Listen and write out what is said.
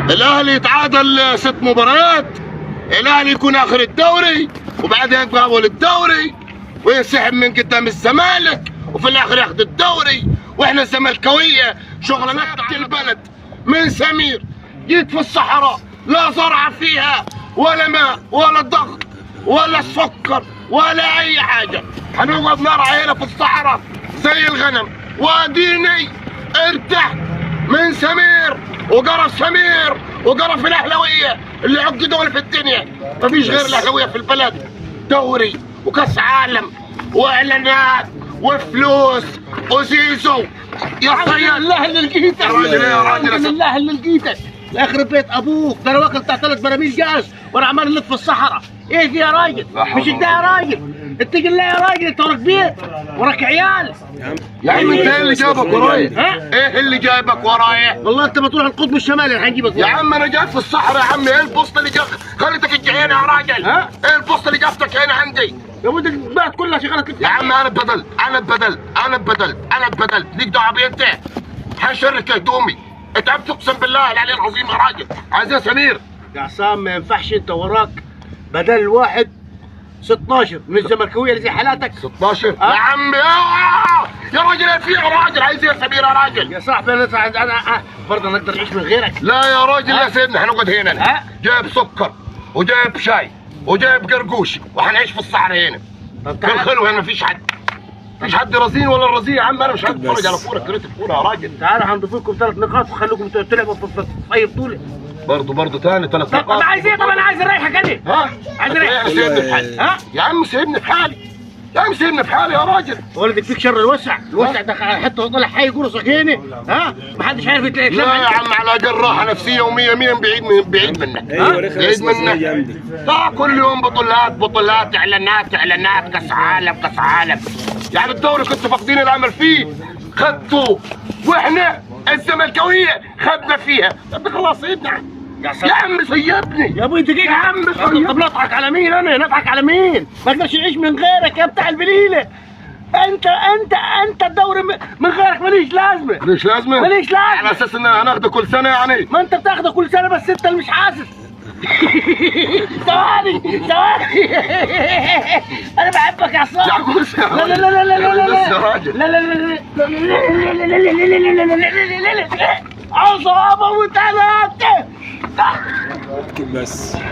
الاهلي يتعادل 6 مباريات، الاهلي يكون اخر الدوري وبعدين يبقى اول الدوري وينسحب من قدام الزمالك وفي الاخر ياخذ الدوري. واحنا الزملكاويه شغلانات البلد من سمير. جيت في الصحراء لا زرع فيها ولا ماء ولا ضغط ولا سكر ولا اي حاجة. هنقعد نرعى هنا في الصحراء زي الغنم. واديني ارتحت من سمير وقرف سمير وقرف الاهلاوية اللي عقدوا في الدنيا. مفيش غير الاهلاوية في البلد، دوري وكاس عالم واعلانات وفلوس وزيزو. يا صياد الله اللي لقيتك يا راجل يا راجل. الحمد لله اللي لقيتك. يخرب بيت ابوك، ده انا واكل بتاع 3 براميل جاز وانا عمال نلف في الصحراء. ايه في يا راجل؟ مش انت يا راجل، اتق الله يا راجل، انت وراك بيت وراك عيال. يا عم انت ايه اللي جابك ورايا؟ ها؟ ايه اللي جايبك ورايا؟ والله انت ما تروح القطب الشمالي رح نجيبك. يا عم انا جاي في الصحراء يا عم. ايه البوسطه اللي جاب خليتك تجي هنا يا راجل؟ ها؟ ايه البوسطه اللي جابتك هنا عندي؟ يا ابو البلد كلها شغالة تلف. يا عم انا اتبدلت انا اتبدلت انا اتبدلت انا اتبدلت. ليك دعوه بي انت؟ حشرك هدومي. اتعبت اقسم بالله العلي العظيم يا راجل. عايز يا سمير؟ يا عصام ما ينفعش، انت وراك بدل واحد 16 من الزملكاويه اللي زي حالاتك. 16 يا عم. يا راجل ايه في يا راجل؟ عايز ايه يا سمير يا راجل؟ يا صاحبي انا برضه انا اقدر اعيش من غيرك. لا يا راجل يا سيدنا هنقعد هنا. ها؟ جايب سكر وجايب شاي وجايب قرقوش وحنعيش في الصحراء هنا. طب في تعال الخلوة هنا مفيش حد، مفيش حد رزين ولا الرزين يا عم. انا مش عايز اتفرج على كورة، كرهت الكورة يا راجل. تعالوا هنضيف لكم 3 نقاط وخليكم تلعبوا في اي بطوله. برضه ثاني 3 طب نقاط. انا عايز ايه؟ طب انا عايز اريحك انا. ها؟ عايز اريحك. سيبني في حالي. ها؟ يا عم سيبني في حالي، يا عم سيبني في حالي يا راجل. ولدك فيك شر الوسع، الوسع ده حتى طلع حي قرصك هنا. ها؟ ما حدش عارف يتلم لا يا عليك. عم على الاقل راحة نفسية ومية مية بعيد من بعيد منك. ايوه رخص بعيد منك. جامدة. لا كل يوم بطولات بطولات اعلانات اعلانات كاس عالم كاس عالم. يعني الدوري كنتوا فاقدين الامل فيه خدتوه، واحنا الزملكاويه خدنا فيها. طب خلاص سيبني يا يا عم سيبني يا ابوي دقيقة يا عم طب نضحك على مين؟ انا نضحك على مين؟ ما اقدرش اعيش من غيرك يا بتاع البليلة. انت انت انت الدوري من غيرك ماليش لازمة. ماليش لازمه؟ ماليش لازمة. على اساس ان هناخده كل سنة يعني؟ ما انت بتاخده كل سنة بس انت اللي مش حاسس. ثواني ثواني انا بحبك يا عصام. يا عم بس يا لا لا لا لا لا لا بس يا راجل. لا لا لا لا لا لا لا لا لا لا عصابة وثلاثة. بس.